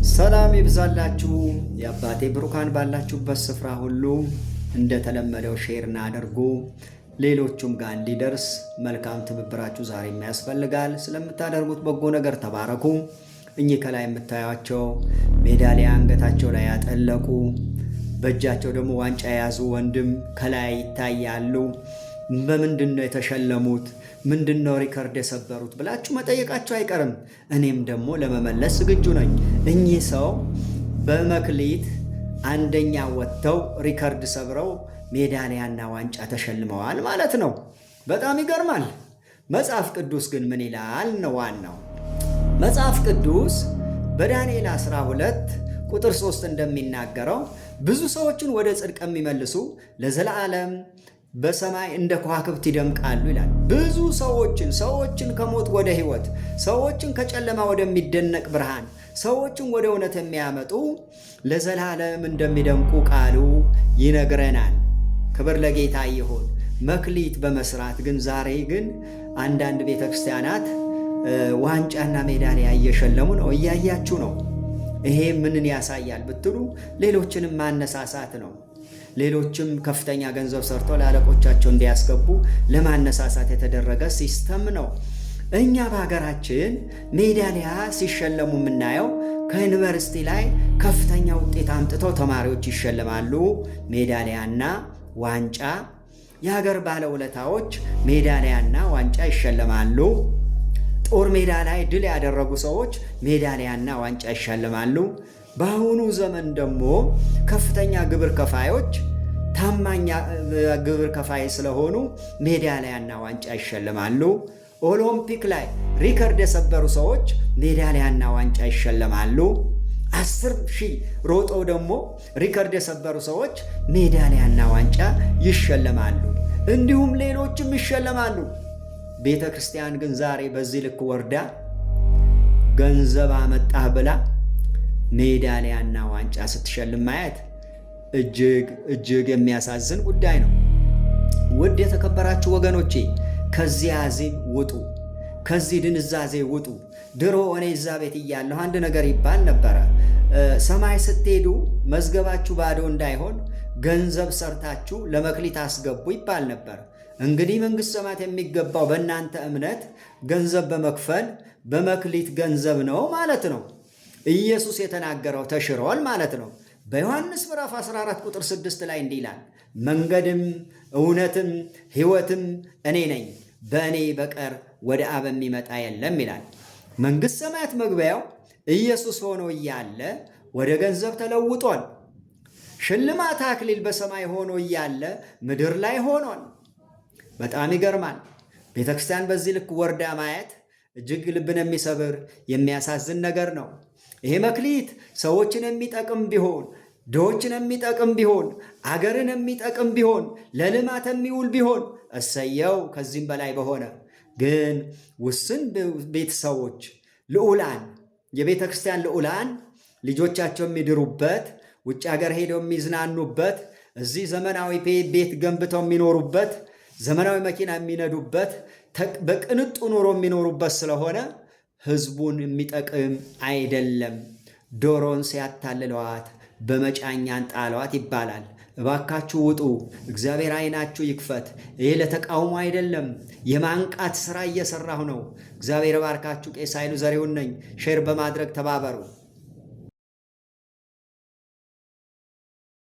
ሰላም ይብዛላችሁ የአባቴ ብሩካን ባላችሁበት ስፍራ ሁሉ። እንደተለመደው share ና አድርጉ፣ ሌሎቹም ጋር እንዲደርስ መልካም ትብብራችሁ ዛሬም ያስፈልጋል። ስለምታደርጉት በጎ ነገር ተባረኩ። እኚህ ከላይ የምታዩቸው ሜዳሊያ አንገታቸው ላይ ያጠለቁ፣ በእጃቸው ደግሞ ዋንጫ የያዙ ወንድም ከላይ ይታያሉ። በምንድን ነው የተሸለሙት? ምንድን ነው ሪከርድ የሰበሩት ብላችሁ መጠየቃችሁ አይቀርም። እኔም ደግሞ ለመመለስ ዝግጁ ነኝ። እኚህ ሰው በመክሊት አንደኛ ወጥተው ሪከርድ ሰብረው ሜዳሊያና ዋንጫ ተሸልመዋል ማለት ነው። በጣም ይገርማል። መጽሐፍ ቅዱስ ግን ምን ይላል ነው ዋናው። መጽሐፍ ቅዱስ በዳንኤል 12 ቁጥር 3 እንደሚናገረው ብዙ ሰዎችን ወደ ጽድቅ የሚመልሱ ለዘላለም በሰማይ እንደ ከዋክብት ይደምቃሉ ይላል። ብዙ ሰዎችን ከሞት ወደ ሕይወት፣ ሰዎችን ከጨለማ ወደሚደነቅ ብርሃን፣ ሰዎችን ወደ እውነት የሚያመጡ ለዘላለም እንደሚደምቁ ቃሉ ይነግረናል። ክብር ለጌታ ይሁን። መክሊት በመስራት ግን ዛሬ ግን አንዳንድ ቤተ ክርስቲያናት ዋንጫና ሜዳሊያ እየሸለሙ ነው፣ እያያችሁ ነው። ይሄ ምንን ያሳያል ብትሉ ሌሎችንም ማነሳሳት ነው። ሌሎችም ከፍተኛ ገንዘብ ሰርተው ለአለቆቻቸው እንዲያስገቡ ለማነሳሳት የተደረገ system ነው። እኛ በሀገራችን ሜዳሊያ ሲሸለሙ የምናየው ከዩኒቨርሲቲ ላይ ከፍተኛ ውጤት አምጥተው ተማሪዎች ይሸለማሉ፣ ሜዳሊያና ዋንጫ። የሀገር ባለውለታዎች ሜዳሊያና ዋንጫ ይሸለማሉ። ጦር ሜዳ ላይ ድል ያደረጉ ሰዎች ሜዳሊያና ዋንጫ ይሸለማሉ። በአሁኑ ዘመን ደግሞ ከፍተኛ ግብር ከፋዮች ታማኝ ግብር ከፋይ ስለሆኑ ሜዳሊያና ዋንጫ ይሸለማሉ። ኦሎምፒክ ላይ ሪከርድ የሰበሩ ሰዎች ሜዳሊያና ዋንጫ ይሸለማሉ። 10,000 ሮጠው ደግሞ ሪከርድ የሰበሩ ሰዎች ሜዳሊያና ዋንጫ ይሸለማሉ። እንዲሁም ሌሎችም ይሸለማሉ። ቤተ ክርስቲያን ግን ዛሬ በዚህ ልክ ወርዳ ገንዘብ አመጣህ ብላ ሜዳሊያና ዋንጫ ስትሸልም ማየት እጅግ እጅግ የሚያሳዝን ጉዳይ ነው። ውድ የተከበራችሁ ወገኖቼ፣ ከዚህ አዚም ውጡ፣ ከዚህ ድንዛዜ ውጡ። ድሮ እኔ እዛ ቤት እያለሁ አንድ ነገር ይባል ነበረ። ሰማይ ስትሄዱ መዝገባችሁ ባዶ እንዳይሆን ገንዘብ ሰርታችሁ ለመክሊት አስገቡ ይባል ነበር። እንግዲህ መንግሥተ ሰማያት የሚገባው በእናንተ እምነት ገንዘብ በመክፈል በመክሊት ገንዘብ ነው ማለት ነው። ኢየሱስ የተናገረው ተሽሯል ማለት ነው። በዮሐንስ ምዕራፍ 14 ቁጥር 6 ላይ እንዲህ ይላል፣ መንገድም እውነትም ሕይወትም እኔ ነኝ፣ በእኔ በቀር ወደ አብ የሚመጣ የለም ይላል። መንግሥተ ሰማያት መግቢያው ኢየሱስ ሆኖ እያለ ወደ ገንዘብ ተለውጧል። ሽልማት አክሊል በሰማይ ሆኖ እያለ ምድር ላይ ሆኗል። በጣም ይገርማል። ቤተ ክርስቲያን በዚህ ልክ ወርዳ ማየት እጅግ ልብን የሚሰብር የሚያሳዝን ነገር ነው። ይሄ መክሊት ሰዎችን የሚጠቅም ቢሆን፣ ድሆችን የሚጠቅም ቢሆን፣ አገርን የሚጠቅም ቢሆን፣ ለልማት የሚውል ቢሆን እሰየው፣ ከዚህም በላይ በሆነ። ግን ውስን ቤተሰቦች ልዑላን፣ የቤተ ክርስቲያን ልዑላን ልጆቻቸው የሚድሩበት፣ ውጭ ሀገር ሄደው የሚዝናኑበት፣ እዚህ ዘመናዊ ቤት ገንብተው የሚኖሩበት፣ ዘመናዊ መኪና የሚነዱበት፣ በቅንጡ ኑሮ የሚኖሩበት ስለሆነ ህዝቡን የሚጠቅም አይደለም። ዶሮን ሲያታልለዋት በመጫኛን ጣሏት ይባላል። እባካችሁ ውጡ፣ እግዚአብሔር ዓይናችሁ ይክፈት። ይህ ለተቃውሞ አይደለም፣ የማንቃት ስራ እየሰራሁ ነው። እግዚአብሔር እባርካችሁ። ቄስ ኃይሉ ዘሪሁን ነኝ። Share በማድረግ ተባበሩ።